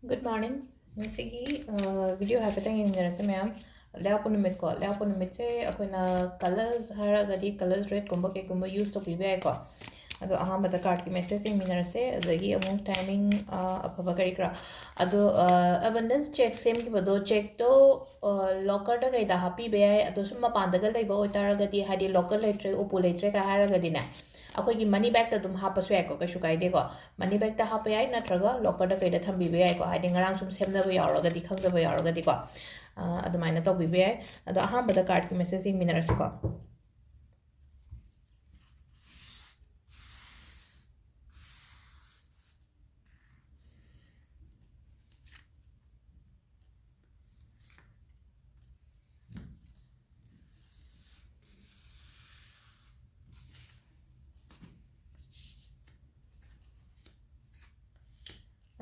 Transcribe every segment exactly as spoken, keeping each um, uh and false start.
Good morning. ꯉꯁꯤꯒꯤ video ꯍꯥꯏꯐꯦꯠꯇꯪ ꯌꯦꯡꯃꯤꯟꯅꯔꯁꯦ ꯃꯌꯥꯝ꯫ ꯂꯩꯕꯥꯛꯄꯣꯛꯄ ꯅꯨꯃꯤꯠꯀꯣ, ꯂꯩꯕꯥꯛꯄꯣꯛꯄ ꯅꯨꯃꯤꯠꯁꯦ ꯑꯩꯈꯣꯏꯅ ꯀꯂꯔꯁ ꯍꯥꯏꯔꯒꯗꯤ ꯀꯂꯔꯁ ꯔꯦꯗꯀꯨꯝꯕ ꯀꯩꯒꯨꯝꯕ ꯌꯨꯁ ꯇꯧꯕꯤꯕ ꯌꯥꯏꯀꯣ꯫ ꯑꯗꯣ ꯑꯍꯥꯟꯕꯗ ꯀꯥꯔꯠꯀꯤ ꯃꯦꯁꯦꯖ ꯌꯦꯡꯃꯤꯟꯅꯔꯁꯦ, ꯑꯗꯒꯤ ꯑꯃꯨꯛ ꯇꯥꯏꯃꯤꯡ ꯑꯐꯕ ꯀꯔꯤ ꯀꯔꯥ꯫ ꯑꯗꯣ ꯑꯕꯟꯗꯦꯟꯁ ꯆꯦꯛ ꯁꯦꯝꯈꯤꯕꯗꯣ, ꯆꯦꯛꯇꯣ ꯂꯣꯀꯔꯗ ꯀꯩꯗ ꯍꯥꯞꯄꯤꯕ ꯌꯥꯏ꯫ ꯑꯗꯣ ꯁꯨꯝ ꯃꯄꯥꯟꯗꯒ ꯂꯩꯕ ꯑꯣꯏꯇꯥꯔꯒꯗꯤ, ꯍꯥꯏꯗꯤ ꯂꯣꯀꯔ ꯂꯩꯇ꯭ꯔꯦ, ꯎꯄꯨ ꯂꯩꯇ꯭ꯔꯦ ꯀꯥꯏ ꯍꯥꯏꯔꯒꯗꯤꯅꯦ, ꯑꯩꯈꯣꯏꯒꯤ ꯃꯅꯤ ꯕꯦꯛꯇ ꯑꯗꯨꯝ ꯍꯥꯞꯄꯁꯨ ꯌꯥꯏꯀꯣ, ꯀꯩꯁꯨ ꯀꯥꯏꯗꯦꯀꯣ꯫ ꯃꯅꯤ ꯕꯦꯛꯇ ꯍꯥꯞꯄ ꯌꯥꯏ, ꯅꯠꯇ꯭ꯔꯒ ꯂꯣꯀꯔꯗ ꯀꯩꯗ ꯊꯝꯕꯤꯕ ꯌꯥꯏꯀꯣ, ꯍꯥꯏꯗꯤ ꯉꯔꯥꯡ ꯁꯨꯝ ꯁꯦꯝꯅꯕ ꯌꯥꯎꯔꯒꯗꯤ, ꯈꯪꯗꯕ ꯌꯥꯎꯔꯒꯗꯤꯀꯣ꯫ ꯑꯗꯨꯃꯥꯏꯅ ꯇꯧꯕꯤꯕ ꯌꯥꯏ꯫ ꯑꯗꯣ ꯑꯍꯥꯟꯕꯗ ꯀꯥꯔꯠꯀꯤ ꯃꯦꯁꯦꯖ ꯌꯦꯡꯃꯤꯟꯅꯔꯁꯤꯀꯣ꯫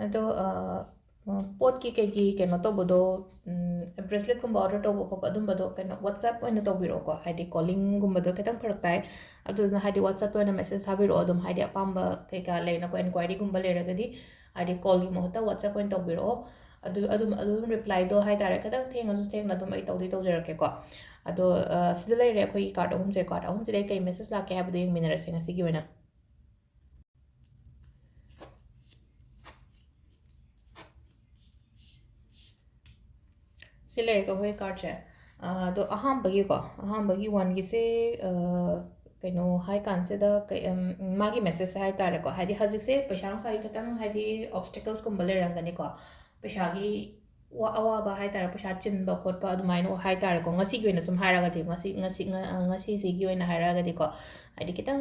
ꯑꯗꯣ ꯄꯣꯠꯀꯤ ꯀꯩꯒꯤ ꯀꯩꯅꯣ ꯇꯧꯕꯗꯣ, ꯕ꯭ꯔꯦꯁꯂꯦꯠꯀꯨꯝꯕ ꯑꯣꯔꯗꯔ ꯇꯧꯕ ꯈꯣꯠꯄ ꯑꯗꯨꯝꯕꯗꯣ ꯀꯩꯅꯣ WhatsApp ꯑꯣꯏꯅ ꯇꯧꯕꯤꯔꯛꯑꯣꯀꯣ, ꯍꯥꯏꯗꯤ ꯀꯣꯂꯤꯡꯒꯨꯝꯕꯗꯣ ꯈꯤꯇꯪ ꯐꯔꯛ ꯇꯥꯏ꯫ ꯑꯗꯨꯗꯨꯅ ꯍꯥꯏꯗꯤ WhatsApp-ꯇ ꯑꯣꯏꯅ ꯃꯦꯁꯦꯖ ꯊꯥꯕꯤꯔꯛꯑꯣ꯫ ꯑꯗꯨꯝ ꯍꯥꯏꯗꯤ ꯑꯄꯥꯝꯕ ꯀꯩꯀꯥ ꯂꯩꯅꯀꯣ, ꯏꯟꯀ꯭ꯋꯥꯏꯔꯤꯒꯨꯝꯕ ꯂꯩꯔꯒꯗꯤ ꯍꯥꯏꯗꯤ ꯀꯣꯜꯒꯤ ꯃꯍꯨꯠꯇ WhatsApp ꯑꯣꯏꯅ ꯇꯧꯕꯤꯔꯛꯑꯣ꯫ ꯑꯗꯨ ꯑꯗꯨꯝ ꯑꯗꯨꯝ ꯔꯤꯄ꯭ꯂꯥꯏꯗꯣ ꯍꯥꯏꯇꯥꯔꯦ, ꯈꯤꯇꯪ ꯊꯦꯡꯉꯁꯨ ꯊꯦꯡꯅ ꯑꯗꯨꯝ ꯑꯩ ꯇꯧꯗꯤ ꯇꯧꯖꯔꯛꯀꯦꯀꯣ꯫ ꯑꯗꯣ ꯁꯤꯗ ꯂꯩꯔꯦ ꯑꯩꯈꯣꯏꯒꯤ ꯀꯥꯔꯠ ꯑꯍꯨꯝꯁꯦ꯫ ꯀꯥꯔꯠ ꯑꯍꯨꯝꯁꯤꯗꯩ ꯀꯩ ꯃꯦꯁꯦꯖ ꯂꯥꯛꯀꯦ ꯍꯥꯏꯕꯗꯣ ꯌꯦꯡꯃꯤꯟꯅꯔꯁꯦ ꯉꯁꯤꯒꯤ ꯑꯣꯏꯅ꯫ ꯁꯤ ꯂꯩꯔꯦꯀꯣ ꯑꯩꯈꯣꯏ ꯀꯥꯔꯠꯁꯦ꯫ ꯑꯗꯣ ꯑꯍꯥꯟꯕꯒꯤꯀꯣ, ꯑꯍꯥꯟꯕꯒꯤ ꯋꯥꯟꯒꯤꯁꯦ ꯀꯩꯅꯣ ꯍꯥꯏ ꯀꯥꯟꯁꯤꯗ ꯀꯩ ꯃꯥꯒꯤ ꯃꯦꯁꯦꯖꯁꯦ ꯍꯥꯏ ꯇꯥꯔꯦꯀꯣ, ꯍꯥꯏꯗꯤ ꯍꯧꯖꯤꯛꯁꯦ ꯄꯩꯁꯥ ꯅꯨꯡꯁꯥꯒꯤ ꯈꯤꯇꯪ ꯍꯥꯏꯗꯤ ꯑꯣꯕꯁꯇꯤꯀꯜꯁꯀꯨꯝꯕ ꯂꯩꯔꯝꯒꯅꯤꯀꯣ, ꯄꯩꯁꯥꯒꯤ ꯑꯋꯥꯕ ꯍꯥꯏ ꯇꯥꯔꯦ, ꯄꯩꯁꯥ ꯆꯤꯟꯕ ꯈꯣꯠꯄ ꯑꯗꯨꯃꯥꯏꯅ ꯍꯥꯏ ꯇꯥꯔꯦꯀꯣ꯫ ꯉꯁꯤꯒꯤ ꯑꯣꯏꯅ ꯁꯨꯝ ꯍꯥꯏꯔꯒꯗꯤ, ꯉꯁꯤ ꯉꯁꯤ ꯉꯁꯤꯁꯤꯒꯤ ꯑꯣꯏꯅ ꯍꯥꯏꯔꯒꯗꯤꯀꯣ, ꯍꯥꯏꯗꯤ ꯈꯤꯇꯪ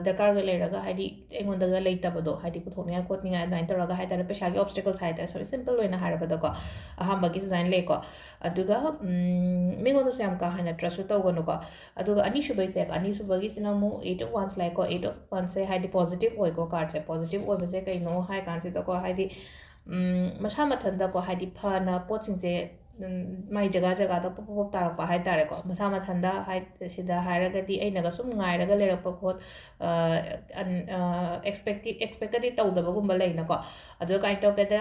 ꯗꯔꯀꯥꯔꯒ ꯂꯩꯔꯒ, ꯍꯥꯏꯗꯤ ꯑꯩꯉꯣꯟꯗꯒ ꯂꯩꯇꯕꯗꯣ, ꯍꯥꯏꯗꯤ ꯄꯨꯊꯣꯛꯅꯤꯡꯉꯥꯏ ꯈꯣꯠꯅꯤꯡꯉꯥꯏ ꯑꯗꯨꯃꯥꯏꯅ ꯇꯧꯔꯒ ꯍꯥꯏ ꯇꯥꯔꯦ, ꯄꯩꯁꯥꯒꯤ ꯑꯣꯕꯁꯇꯤꯀꯜꯁ ꯍꯥꯏ ꯇꯥꯔꯦ, ꯁꯨꯝ ꯁꯤꯝꯄꯜ ꯑꯣꯏꯅ ꯍꯥꯏꯔꯕꯗꯀꯣ꯫ ꯑꯍꯥꯟꯕꯒꯤ ꯁꯨꯃꯥꯏꯅ ꯂꯩꯀꯣ꯫ ꯑꯗꯨꯒ ꯃꯤꯉꯣꯟꯗꯁꯨ ꯌꯥꯝ ꯀꯥ ꯍꯦꯟꯅ ꯇ꯭ꯔꯁꯁꯨ ꯇꯧꯒꯅꯨꯀꯣ꯫ ꯑꯗꯨꯒ ꯑꯅꯤꯁꯨꯕꯩꯁꯦ, ꯑꯅꯤꯁꯨꯕꯒꯤꯁꯤꯅ ꯑꯃꯨꯛ Eight of Wands ꯂꯥꯛꯑꯦꯀꯣ꯫ Eight of Wandsꯁꯦ ꯍꯥꯏꯗꯤ ꯄꯣꯖꯤꯇꯤꯚ ꯑꯣꯏꯀꯣ, ꯀꯥꯔꯠꯁꯦ ꯄꯣꯖꯤꯇꯤꯚ ꯑꯣꯏꯕꯁꯦ ꯀꯩꯅꯣ ꯍꯥꯏ ꯀꯥꯟꯁꯤꯗꯀꯣ, ꯍꯥꯏꯗꯤ ꯃꯁꯥ ꯃꯊꯟꯇꯀꯣ, ꯍꯥꯏꯗꯤ ꯐꯅ ꯄꯣꯠꯁꯤꯡꯁꯦ ꯃꯥꯏ ꯖꯒꯥ ꯖꯒꯥꯗ ꯄꯣꯞ ꯄꯣꯞ ꯇꯥꯔꯛꯄ ꯍꯥꯏ ꯇꯥꯔꯦꯀꯣ꯫ ꯃꯁꯥ ꯃꯊꯟꯇ ꯍꯥꯏ-, ꯁꯤꯗ ꯍꯥꯏꯔꯒꯗꯤ ꯑꯩꯅꯒ ꯁꯨꯝ ꯉꯥꯏꯔꯒ ꯂꯩꯔꯛꯄ ꯄꯣꯠ, ꯑꯦꯛꯁꯄꯦꯛꯇꯤ ꯑꯦꯛꯁꯄꯦꯛꯀꯗꯤ ꯇꯧꯗꯕꯒꯨꯝꯕ ꯂꯩꯅꯀꯣ꯫ ꯑꯗꯨ ꯀꯃꯥꯏꯅ ꯇꯧꯒꯦꯗ,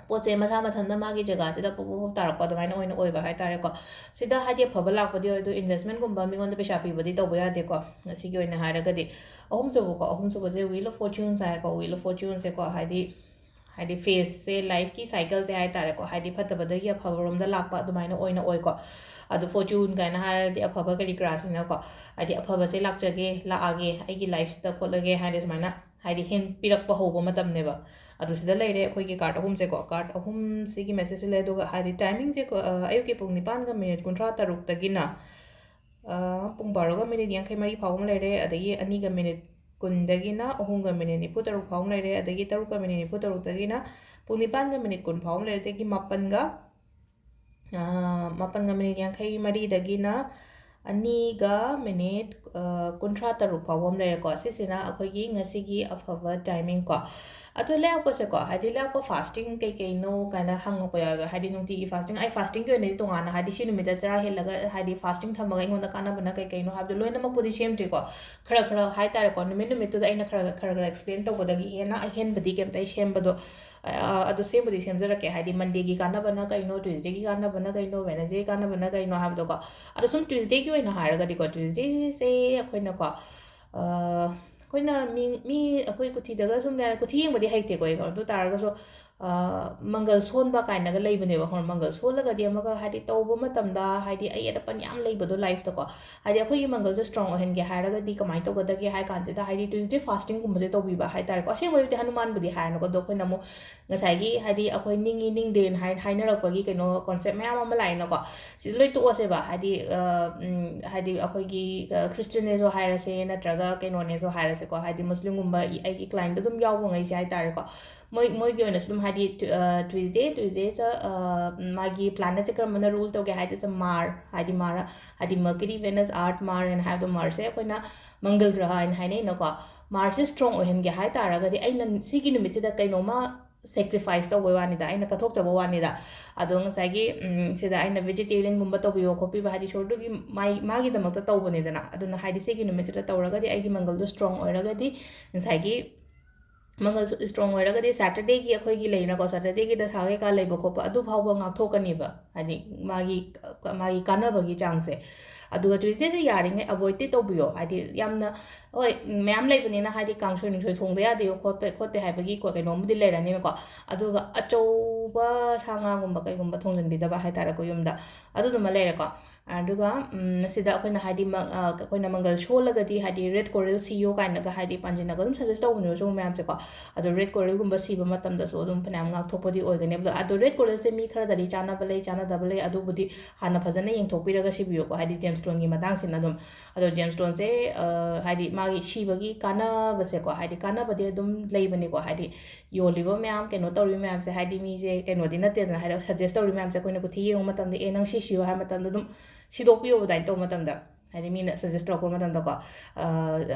ꯄꯣꯠꯁꯦ ꯃꯁꯥ ꯃꯊꯟꯇ ꯃꯥꯒꯤ ꯖꯒꯥꯁꯤꯗ ꯄꯣꯞ ꯄꯣꯞ ꯄꯣꯞ ꯇꯥꯔꯛꯄ ꯑꯗꯨꯃꯥꯏꯅ ꯑꯣꯏꯅ ꯑꯣꯏꯕ ꯍꯥꯏꯇꯥꯔꯦꯀꯣ꯫ ꯁꯤꯗ ꯍꯥꯏꯗꯤ ꯑꯐꯕ ꯂꯥꯛꯄꯗꯤ ꯑꯣꯏ, ꯑꯗꯨ investment ꯀꯨꯝꯕ ꯃꯤꯉꯣꯟꯗ ꯄꯩꯁꯥ ꯄꯤꯕꯗꯤ ꯇꯧꯕ ꯌꯥꯗꯦꯀꯣ꯫ ꯉꯁꯤꯒꯤ ꯑꯣꯏꯅ ꯍꯥꯏꯔꯒꯗꯤ ꯑꯍꯨꯝꯁꯨꯕꯀꯣ, ꯑꯍꯨꯝꯁꯨꯕꯁꯦ Wheel of Fortune ꯍꯥꯏꯀꯣ꯫ Wheel of Fortune ꯁꯦꯀꯣ, ꯍꯥꯏꯗꯤ, ꯍꯥꯏꯗꯤ phase ꯁꯦ, life ꯀꯤ cycle ꯁꯦ ꯍꯥꯏꯇꯥꯔꯦꯀꯣ, ꯍꯥꯏꯗꯤ ꯐꯠꯇꯕꯗꯒꯤ ꯑꯐꯕꯔꯣꯝꯗ ꯂꯥꯛꯄ ꯑꯗꯨꯃꯥꯏꯅ ꯑꯣꯏꯅ ꯑꯣꯏꯀꯣ꯫ ꯑꯗꯨ fortune ꯀꯥꯏꯅ ꯍꯥꯏꯔꯗꯤ ꯑꯐꯕ ꯀꯔꯤ ꯀꯔꯥꯁꯤꯅꯀꯣ, ꯍꯥꯏꯗꯤ ꯑꯐꯕꯁꯦ ꯂꯥꯛꯆꯒꯦ, ꯂꯥꯛꯑꯒꯦ, ꯑꯩꯒꯤ life ꯁꯤꯗ ꯈꯣꯠꯂꯒꯦ ꯍꯥꯏꯗꯤ ꯁꯨꯃꯥꯏꯅ ꯍꯥꯏꯗꯤ hint ꯄꯤꯔꯛꯄ ꯍꯧꯕ ꯃꯇꯝꯅꯦꯕ꯫ ꯑꯗꯨ ꯁꯤꯗ ꯂꯩꯔꯦ ꯑꯩꯈꯣꯏꯒꯤ card ꯑꯍꯨꯝꯁꯦꯀꯣ꯫ Card ꯑꯍꯨꯝꯁꯤꯒꯤ message ꯁꯦ ꯂꯩ꯫ ꯑꯗꯨꯒ ꯍꯥꯏꯗꯤ timing ꯁꯦꯀꯣ, ꯑ, ꯑꯌꯨꯛꯀꯤ ꯄꯨꯡ ꯅꯤꯄꯥꯟꯒ minute ꯀꯨꯟꯊ꯭ꯔꯥ ꯇꯔꯨꯛꯇꯒꯤꯅ, ꯑ, ꯄꯨꯡ ꯕꯥꯔꯣꯒ minute ꯌꯥꯡꯈꯩ ꯃꯔꯤ ꯐꯥꯎꯕ ꯑꯃ ꯂꯩꯔꯦ, ꯑꯗꯒꯤ ꯑꯅꯤꯒ minute ꯀꯨꯟꯗꯒꯤꯅ ꯑꯍꯨꯝꯒ minute ꯅꯤꯐꯨ ꯇꯔꯨꯛ ꯐꯥꯎꯕ ꯑꯃ ꯂꯩꯔꯦ, ꯑꯗꯒꯤ ꯇꯔꯨꯛꯀ minute ꯅꯤꯐꯨ ꯇꯔꯨꯛꯇꯒꯤꯅ ꯄꯨꯡ ꯅꯤꯄꯥꯟꯒ minute ꯀꯨꯟ ꯐꯥꯎꯕ ꯑꯃ ꯂꯩꯔꯦ, ꯑꯗꯒꯤ ꯃꯥꯄꯟꯒ, ꯑ, ꯃꯥꯄꯟꯒ minute ꯌꯥꯡꯈꯩ ꯃꯔꯤꯗꯒꯤꯅ ꯑꯅꯤꯒ minute, ꯑ, ꯀꯨꯟꯊ꯭ꯔꯥ ꯇꯔꯨꯛ ꯐꯥꯎꯕ ꯑꯃ ꯂꯩꯔꯦꯀꯣ꯫ ꯁꯤꯁꯤꯅ ꯑꯩꯈꯣꯏꯒꯤ ꯉꯁꯤꯒꯤ ꯑꯐꯕ timing ꯀꯣ꯫ ꯑꯗꯣ ꯂꯩꯔꯛꯄꯁꯦꯀꯣ, ꯍꯥꯏꯗꯤ ꯂꯩꯔꯛꯄ fasting ꯀꯩ ꯀꯩꯅꯣ ꯀꯥꯏꯅ ꯍꯪꯉꯛꯄ ꯌꯥꯎꯋꯦꯕ꯫ ꯍꯥꯏꯗꯤ ꯅꯨꯡꯇꯤꯒꯤ fasting, ꯑꯩ fasting ꯀꯤ ꯑꯣꯏꯅꯗꯤ ꯇꯣꯉꯥꯟꯅ, ꯍꯥꯏꯗꯤ ꯁꯤ ꯅꯨꯃꯤꯠꯇ ꯆꯔꯥ ꯍꯦꯜꯂꯒ, ꯍꯥꯏꯗꯤ fasting ꯊꯝꯃꯒ ꯑꯩꯉꯣꯟꯗ ꯀꯥꯟꯅꯕꯅ ꯀꯩ ꯀꯩꯅꯣ ꯍꯥꯏꯕꯗꯣ ꯂꯣꯏꯅꯃꯛꯄꯨꯗꯤ ꯁꯦꯝꯗ꯭ꯔꯤꯀꯣ꯫ ꯈꯔ ꯈꯔ ꯍꯥꯏꯇꯥꯔꯦꯀꯣ, ꯅꯨꯃꯤꯠ ꯅꯨꯃꯤꯠꯇꯨꯗ ꯑꯩꯅ ꯈꯔ ꯈꯔ ꯈꯔ explain ꯇꯧꯕꯗꯒꯤ ꯍꯦꯟꯅ ꯑꯍꯦꯟꯕꯗꯤ ꯀꯩꯝꯇ ꯑꯩ ꯁꯦꯝꯕꯗꯣ, ꯑ, ꯑꯗꯨ ꯁꯦꯝꯕꯨꯗꯤ ꯁꯦꯝꯖꯔꯛꯀꯦ꯫ ꯍꯥꯏꯗꯤ Monday ꯒꯤ ꯀꯥꯟꯅꯕꯅ ꯀꯩꯅꯣ, Tuesday ꯒꯤ ꯀꯥꯟꯅꯕꯅ ꯀꯩꯅꯣ, Wednesday ꯒꯤ ꯀꯥꯟꯅꯕꯅ ꯀꯩꯅꯣ ꯍꯥꯏꯕꯗꯣꯀꯣ꯫ ꯑꯗꯣ ꯁꯨꯝ Tuesday ꯒꯤ ꯑꯣꯏꯅ ꯍꯥꯏꯔꯒꯗꯤꯀꯣ, Tuesday ꯁꯦ ꯑꯩꯈꯣꯏꯅꯀꯣ, ꯑ, ꯑꯩꯈꯣꯏꯅ ꯃꯤ, ꯃꯤ ꯑꯩꯈꯣꯏ ꯀꯨꯊꯤꯗꯒ ꯁꯨꯝ ꯂꯩꯔ-, ꯀꯨꯊꯤ ꯌꯦꯡꯕꯗꯤ ꯍꯩꯇꯦꯀꯣ ꯑꯩꯀꯣ꯫ ꯑꯗꯨ ꯇꯥꯔꯒꯁꯨ, ꯑ, ꯃꯪꯒꯜ ꯁꯣꯟꯕ ꯀꯥꯏꯅꯒ ꯂꯩꯕꯅꯦꯕ, ꯈꯪꯕ꯭ꯔꯥ? ꯃꯪꯒꯜ ꯁꯣꯜꯂꯒꯗꯤ ꯑꯃꯒ, ꯍꯥꯏꯗꯤ, ꯇꯧꯕ ꯃꯇꯝꯗ, ꯍꯥꯏꯗꯤ, ꯑꯌꯦꯠ ꯑꯄꯟ ꯌꯥꯝ ꯂꯩꯕꯗꯣ life ꯇꯀꯣ꯫ ꯍꯥꯏꯗꯤ, ꯑꯩꯈꯣꯏꯒꯤ ꯃꯪꯒꯜꯁꯦ strong ꯑꯣꯏꯍꯟꯒꯦ ꯍꯥꯏꯔꯒꯗꯤ ꯀꯃꯥꯏꯅ ꯇꯧꯒꯗꯒꯦ ꯍꯥꯏ ꯀꯥꯟꯁꯤꯗ, ꯍꯥꯏꯗꯤ, Tuesday fasting ꯒꯨꯝꯕꯁꯦ ꯇꯧꯕꯤꯕ ꯍꯥꯏꯇꯥꯔꯦꯀꯣ꯫ ꯑꯁꯦꯡꯕꯩꯕꯨꯗꯤ ꯍꯅꯨꯃꯥꯟꯕꯨꯗꯤ ꯍꯥꯏꯔꯅꯨꯀꯣ, ꯑꯗꯣ ꯑꯩꯈꯣꯏꯅ ꯑꯃꯨꯛ ꯉꯁꯥꯏꯒꯤ, ꯍꯥꯏꯗꯤ, ꯑꯩꯈꯣꯏ ꯅꯤꯡꯉꯤ ꯅꯤꯡꯗꯦꯅ ꯍꯥꯏ-, ꯍꯥꯏꯅꯔꯛꯄꯒꯤ ꯀꯩꯅꯣ concept ꯃꯌꯥꯝ ꯑꯃ ꯂꯥꯛꯑꯦꯅꯀꯣ꯫ ꯁꯤꯗ ꯂꯣꯏ ꯇꯣꯛꯑꯁꯦꯕ꯫ ꯍꯥꯏꯗꯤ, ꯑ, ꯎꯝ, ꯍꯥꯏꯗꯤ, ꯑꯩꯈꯣꯏꯒꯤ, ꯑ, Christian ꯅꯦꯁꯨ ꯍꯥꯏꯔꯁꯦ, ꯅꯠꯇ꯭ꯔꯒ ꯀꯩꯅꯣꯅꯦꯁꯨ ꯍꯥꯏꯔꯁꯦꯀꯣ, ꯍꯥꯏꯗꯤ, Muslim ꯒꯨꯝꯕ, ꯏ-, ꯑꯩꯒꯤ client ꯇ ꯑꯗꯨꯝ ꯌꯥꯎꯕꯉꯩꯁꯦ ꯍꯥꯏꯇꯥꯔꯦꯀꯣ꯫ ꯃꯣꯏ, ꯃꯣꯏꯒꯤ ꯑꯣꯏꯅꯁꯨ ꯑꯗꯨꯝ, ꯍꯥꯏꯗꯤ, ꯇꯨ-, ꯑ, Tuesday, Tuesday ꯁꯦ, ꯑ, ꯃꯥꯒꯤ planet ꯁꯦ ꯀꯔꯝꯕꯅ rule ꯇꯧꯒꯦ ꯍꯥꯏꯗꯤ, ꯁꯦ Mar, ꯍꯥꯏꯗꯤ, Mar, ꯍꯥꯏꯗꯤ, Mercury, Venus, Earth, Mar ꯍꯥꯏꯅ ꯍꯥꯏꯕꯗꯣ, Mar ꯁꯦ ꯑꯩꯈꯣꯏꯅ ꯃꯪꯒꯜ ꯒ꯭ꯔꯍ ꯍꯥꯏꯅ ꯍꯥꯏꯅꯩꯅꯀꯣ꯫ Mar ꯁꯦ strong ꯑꯣꯏꯍꯟꯒꯦ ꯍꯥꯏ ꯇꯥꯔꯒꯗꯤ, ꯑꯩꯅ ꯁꯤꯒꯤ ꯅꯨꯃꯤꯠꯁꯤꯗ ꯀꯩꯅꯣꯝꯃ sacrifice ꯇꯧꯕꯩ ꯋꯥꯅꯤꯗ, ꯑꯩꯅ ꯀꯠꯊꯣꯛꯆꯕ ꯋꯥꯅꯤꯗ꯫ ꯑꯗꯣ ꯉꯁꯥꯏꯒꯤ, ꯎꯝ, ꯁꯤꯗ ꯑꯩꯅ vegetarian ꯒꯨꯝꯕ ꯇꯧꯕꯤꯕ ꯈꯣꯠꯄꯤꯕ, ꯍꯥꯏꯗꯤ, ꯏꯁꯣꯔꯗꯨꯒꯤ ꯃꯥꯏ-, ꯃꯥꯒꯤꯗꯃꯛꯇ ꯇꯧꯕꯅꯤꯗꯅ꯫ ꯑꯗꯨꯅ, ꯍꯥꯏꯗꯤ, ꯁꯤꯒꯤ ꯅꯨꯃꯤꯠꯁꯤꯗ ꯇꯧꯔꯒꯗꯤ, ꯑꯩꯒꯤ ꯃꯪꯒꯜꯗꯣ strong ꯑꯣꯏꯔꯒꯗꯤ, ꯉꯁꯥꯏꯒꯤ ꯃꯪꯒꯜ ꯁ꯭ꯇ꯭ꯔꯣꯡ ꯑꯣꯏꯔꯒꯗꯤ ꯁꯦꯇꯔꯗꯦꯒꯤ ꯑꯩꯈꯣꯏꯒꯤ ꯂꯩꯅꯀꯣ, ꯁꯦꯇꯔꯗꯦꯒꯤ ꯗꯁꯥ ꯀꯩꯀꯥ ꯂꯩꯕ ꯈꯣꯠꯄ ꯑꯗꯨ ꯐꯥꯎꯕ ꯉꯥꯛꯊꯣꯛꯀꯅꯤꯕ, ꯍꯥꯏꯗꯤ ꯃꯥꯒꯤ, ꯃꯥꯒꯤ ꯀꯥꯟꯅꯕꯒꯤ ꯆꯥꯡꯁꯦ꯫ ꯑꯗꯨꯒ ꯇ꯭ꯌꯨꯁꯗꯦꯁꯦ ꯌꯥꯔꯤꯉꯩ ꯑꯦꯕꯣꯏꯗꯇꯤ ꯇꯧꯕꯤꯌꯣ, ꯍꯥꯏꯗꯤ ꯌꯥꯝꯅ, ꯍꯣꯏ, ꯃꯌꯥꯝ ꯂꯩꯕꯅꯤꯅ, ꯍꯥꯏꯗꯤ ꯀꯥꯡꯁꯣꯏ ꯅꯨꯡꯁꯣꯏ ꯊꯣꯡꯗ ꯌꯥꯗꯦ ꯈꯣꯠꯄ ꯈꯣꯠꯇꯦ ꯍꯥꯏꯕꯒꯤ ꯀꯣ-, ꯀꯩꯅꯣꯝꯕꯨꯗꯤ ꯂꯩꯔꯅꯤꯅꯀꯣ꯫ ꯑꯗꯨꯒ ꯑꯆꯧꯕ ꯁꯥ ꯉꯥꯒꯨꯝꯕ ꯀꯩꯒꯨꯝꯕ ꯊꯣꯡꯖꯤꯟꯕꯤꯗꯕ ꯍꯥꯏꯇꯥꯔꯦꯀꯣ ꯌꯨꯝꯗ, ꯑꯗꯨꯗꯨꯃ ꯂꯩꯔꯦꯀꯣ꯫ ꯑꯗꯨꯒ, ꯎꯝ, ꯁꯤꯗ ꯑꯩꯈꯣꯏꯅ ꯍꯥꯏꯗꯤ ꯃ-, ꯑ, ꯑꯩꯈꯣꯏꯅ ꯃꯪꯒꯜ ꯁꯣꯜꯂꯒꯗꯤ ꯍꯥꯏꯗꯤ ꯔꯦꯗ ꯀꯣꯔꯦꯜ ꯁꯤꯌꯣ ꯀꯥꯏꯅꯒ ꯍꯥꯏꯗꯤ ꯄꯥꯟꯖꯤꯟꯅꯒ ꯑꯗꯨꯝ ꯁꯖꯦꯁ ꯇꯧꯕꯅꯦꯕ ꯁꯤꯒꯨꯝꯕ ꯃꯌꯥꯝꯁꯦꯀꯣ꯫ ꯑꯗꯣ ꯔꯦꯗ ꯀꯣꯔꯦꯜꯒꯨꯝꯕ ꯁꯤꯕ ꯃꯇꯝꯗꯁꯨ ꯑꯗꯨꯝ ꯐꯅꯌꯥꯝ ꯉꯥꯛꯊꯣꯛꯄꯗꯤ ꯑꯣꯏꯒꯅꯦꯕ꯫ ꯑꯗꯣ ꯔꯦꯗ ꯀꯣꯔꯦꯜꯁꯦ ꯃꯤ ꯈꯔꯗꯗꯤ ꯆꯥꯅꯕ ꯂꯩ, ꯆꯥꯅꯗꯕ ꯂꯩ, ꯑꯗꯨꯕꯨꯗꯤ ꯍꯥꯟꯅ ꯐꯖꯅ ꯌꯦꯡꯊꯣꯛꯄꯤꯔꯒ ꯁꯤꯕꯤꯌꯨꯀꯣ, ꯍꯥꯏꯗꯤ ꯖꯦꯝꯁꯇꯣꯟꯒꯤ ꯃꯇꯥꯡꯁꯤꯅ ꯑꯗꯨꯝ꯫ ꯑꯗꯣ ꯖꯦꯝꯁꯇꯣꯟꯁꯦ, ꯑ, ꯍꯥꯏꯗꯤ ꯃꯥꯒꯤ ꯁꯤꯕꯒꯤ ꯀꯥꯟꯅꯕꯁꯦꯀꯣ, ꯍꯥꯏꯗꯤ ꯀꯥꯟꯅꯕꯗꯤ ꯑꯗꯨꯝ ꯂꯩꯕꯅꯦꯀꯣ, ꯍꯥꯏꯗꯤ ꯌꯣꯜꯂꯤꯕ ꯃꯌꯥꯝ, ꯀꯩꯅꯣ ꯇꯧꯔꯤꯕ ꯃꯌꯥꯝꯁꯦ, ꯍꯥꯏꯗꯤ ꯃꯤꯁꯦ ꯀꯩꯅꯣꯗꯤ ꯅꯠꯇꯦꯗꯅ, ꯍꯥꯏꯗꯤ ꯁꯖꯦꯁ ꯇꯧꯔꯤꯕ ꯃꯌꯥꯝꯁꯦ ꯑꯩꯈꯣꯏꯅ ꯀꯨꯊꯤ ꯌꯦꯡꯕ ꯃꯇꯝꯗ, "ꯑꯦ, ꯅꯪ ꯁꯤ ꯁꯤꯌꯣ" ꯍꯥꯏꯕ ꯃꯇꯝꯗ ꯑꯗꯨꯝ ꯁꯤꯗꯣꯛꯄꯤꯌꯣ ꯑꯗꯨꯃꯥꯏꯅ ꯇꯧꯕ ꯃꯇꯝꯗ꯫ ꯍꯥꯏꯗꯤ ꯃꯤꯅ ꯁꯖꯦꯁ ꯇꯧꯔꯛꯄ ꯃꯇꯝꯗꯀꯣ, ꯑ,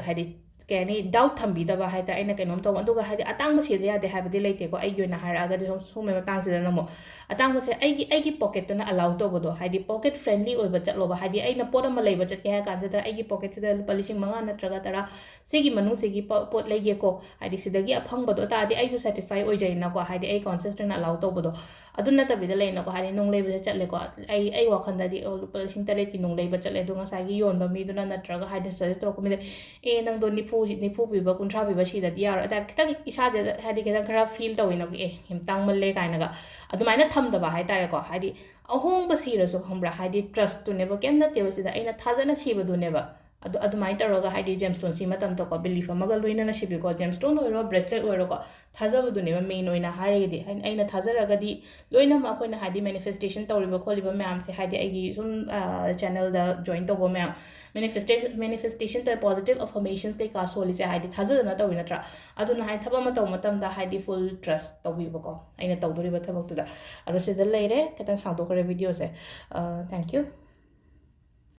ꯍꯥꯏꯗꯤ ꯀꯩ ꯍꯥꯏꯅꯤ, ꯗꯥꯎꯠ ꯊꯝꯕꯤꯗꯕ ꯍꯥꯏ ꯇꯥꯔꯦ, ꯑꯩꯅ ꯀꯩꯅꯣꯝ ꯇꯧꯕ, ꯑꯗꯨꯒ ꯍꯥꯏꯗꯤ ꯑꯇꯥꯡꯕ ꯁꯤꯗ ꯌꯥꯗꯦ ꯍꯥꯏꯕꯗꯤ ꯂꯩꯇꯦꯀꯣ꯫ ꯑꯩꯒꯤ ꯑꯣꯏꯅ ꯍꯥꯏꯔꯛꯑꯒꯗꯤ ꯁꯨꯝ-, ꯁꯨꯝꯕꯒꯤ ꯃꯇꯥꯡꯁꯤꯗꯅ ꯑꯃꯨꯛ ꯑꯇꯥꯡꯕꯁꯦ ꯑꯩꯒꯤ, ꯑꯩꯒꯤ ꯄꯣꯀꯦꯠꯇꯨꯅ ꯑꯂꯥꯎ ꯇꯧꯕꯗꯣ, ꯍꯥꯏꯗꯤ ꯄꯣꯀꯦꯠ ꯐ꯭ꯔꯦꯟꯂꯤ ꯑꯣꯏꯕ ꯆꯠꯂꯣꯕ꯫ ꯍꯥꯏꯗꯤ ꯑꯩꯅ ꯄꯣꯠ ꯑꯃ ꯂꯩꯕ ꯆꯠꯀꯦ ꯍꯥꯏ ꯀꯥꯟꯁꯤꯗ ꯑꯩꯒꯤ ꯄꯣꯀꯦꯠꯁꯤꯗ ꯂꯨꯄꯥ ꯂꯤꯁꯤꯡ ꯃꯉꯥ ꯅꯠꯇ꯭ꯔꯒ ꯇꯔꯥ ꯁꯤꯒꯤ ꯃꯅꯨꯡꯁꯤꯒꯤ ꯄꯣ-, ꯄꯣꯠ ꯂꯩꯒꯦꯀꯣ, ꯍꯥꯏꯗꯤ ꯁꯤꯗꯒꯤ ꯑꯐꯪꯕꯗꯣ ꯇꯥꯔꯗꯤ ꯑꯩꯁꯨ ꯁꯦꯇꯤꯁꯐꯥꯏ ꯑꯣꯏꯖꯩꯅꯀꯣ, ꯍꯥꯏꯗꯤ ꯑꯩ ꯀꯣꯟꯁꯤꯌꯁꯇꯨꯅ ꯑꯂꯥꯎ ꯇꯧꯕꯗꯣ꯫ ꯑꯗꯨ ꯅꯠꯇꯕꯤꯗ ꯂꯩꯅꯀꯣ, ꯍꯥꯏꯗꯤ ꯅꯨꯡ ꯂꯩꯕꯁꯦ ꯆꯠꯂꯦꯀꯣ, ꯑꯩ, ꯑꯩ ꯋꯥꯈꯜꯗꯗꯤ, "ꯑꯣ, ꯂꯨꯄꯥ ꯂꯤꯁꯤꯡ ꯇꯔꯦꯠꯀꯤ ꯅꯨꯡ ꯂꯩꯕ ꯆꯠꯂꯦ", ꯑꯗꯣ ꯉꯁꯥꯏꯒꯤ ꯌꯣꯟꯕ ꯃꯤꯗꯨꯅ ꯅꯠꯇ꯭ꯔꯒ ꯍꯥꯏꯗꯤ ꯁꯖꯦꯁ ꯇꯧꯔꯛꯄ ꯃꯤꯗ, "ꯑꯦ, ꯅꯪꯗꯣ ꯅꯤꯐꯨ, ꯅꯤꯐꯨ ꯄꯤꯕ, ꯀꯨꯟꯊ꯭ꯔꯥ ꯄꯤꯕ ꯁꯤꯗꯗꯤ ꯌꯥꯔꯣꯏ", ꯑꯗ ꯈꯤꯇꯪ ꯏꯁꯥꯁꯤꯗ ꯍꯥꯏꯗꯤ ꯈꯤꯇꯪ ꯈꯔ ꯐꯤꯜ ꯇꯧꯋꯤꯅꯀꯣ, "ꯑꯦ, ꯌꯥꯝ ꯇꯥꯡꯃꯜꯂꯦ" ꯀꯥꯏꯅꯒ꯫ ꯑꯗꯨꯃꯥꯏꯅ ꯊꯝꯗꯕ ꯍꯥꯏ ꯇꯥꯔꯦꯀꯣ, ꯍꯥꯏꯗꯤ ꯑꯍꯣꯡꯕ ꯁꯤꯔꯁꯨ, ꯈꯪꯕ꯭ꯔꯥ, ꯍꯥꯏꯗꯤ ꯇ꯭ꯔꯁꯇꯨꯅꯦꯕ, ꯀꯩꯝ ꯅꯠꯇꯦꯕ ꯁꯤꯗ, ꯑꯩꯅ ꯊꯥꯖꯅ ꯁꯤꯕꯗꯨꯅꯦꯕ꯫ ꯑꯗꯨ, ꯑꯗꯨꯃꯥꯏꯅ ꯇꯧꯔꯒ ꯍꯥꯏꯗꯤ ꯖꯦꯝꯁꯇꯣꯟ ꯁꯤ ꯃꯇꯝꯗꯀꯣ, ꯕꯤꯂꯤꯐ ꯑꯃꯒ ꯂꯣꯏꯅꯅ ꯁꯤꯕꯤꯌꯨꯀꯣ, ꯖꯦꯝꯁꯇꯣꯟ ꯑꯣꯏꯔꯣ, ꯕ꯭ꯔꯦꯁꯂꯦꯠ ꯑꯣꯏꯔꯣꯀꯣ, ꯊꯥꯖꯕꯗꯨꯅꯦꯕ ꯃꯦꯟ ꯑꯣꯏꯅ ꯍꯥꯏꯔꯒꯗꯤ꯫ ꯑꯩ-, ꯑꯩꯅ ꯊꯥꯖꯔꯒꯗꯤ ꯂꯣꯏꯅꯃꯛ ꯑꯩꯈꯣꯏꯅ ꯍꯥꯏꯗꯤ ꯃꯦꯅꯤꯐꯦꯁꯇꯦꯁꯟ ꯇꯧꯔꯤꯕ ꯈꯣꯠꯂꯤꯕ ꯃꯌꯥꯝꯁꯦ, ꯍꯥꯏꯗꯤ ꯑꯩꯒꯤ ꯁꯨꯝ, ꯑ, ꯆꯦꯅꯦꯜꯗ ꯖꯣꯏꯟ ꯇꯧꯕ ꯃꯌꯥꯝ, ꯃꯦꯅꯤꯐꯦꯁꯇꯦ-, ꯃꯦꯅꯤꯐꯦꯁꯇꯦꯁꯟ ꯇꯧꯋꯦ, ꯄꯣꯖꯤꯇꯤꯚ ꯑꯐꯔꯃꯦꯁꯟꯁ ꯀꯩꯀꯥ ꯁꯣꯜꯂꯤꯁꯦ ꯍꯥꯏꯗꯤ ꯊꯥꯖꯗꯅ ꯇꯧꯔꯤ ꯅꯠꯇ꯭ꯔꯥ? ꯑꯗꯨꯅ ꯍꯥꯏꯗꯤ ꯊꯕꯛ ꯑꯃ ꯇꯧꯕ ꯃꯇꯝꯗ ꯍꯥꯏꯗꯤ ꯐꯨꯜ ꯇ꯭ꯔꯁ ꯇꯧꯕꯤꯕꯀꯣ, ꯑꯩꯅ ꯇꯧꯗꯣꯔꯤꯕ ꯊꯕꯛꯇꯨꯗ꯫ ꯑꯗꯣ ꯁꯤꯗ ꯂꯩꯔꯦ, ꯈꯤꯇꯪ ꯁꯥꯡꯗꯣꯛꯈ꯭ꯔꯦ ꯚꯤꯗꯤꯑꯣꯁꯦ꯫ ꯑ, thank you꯫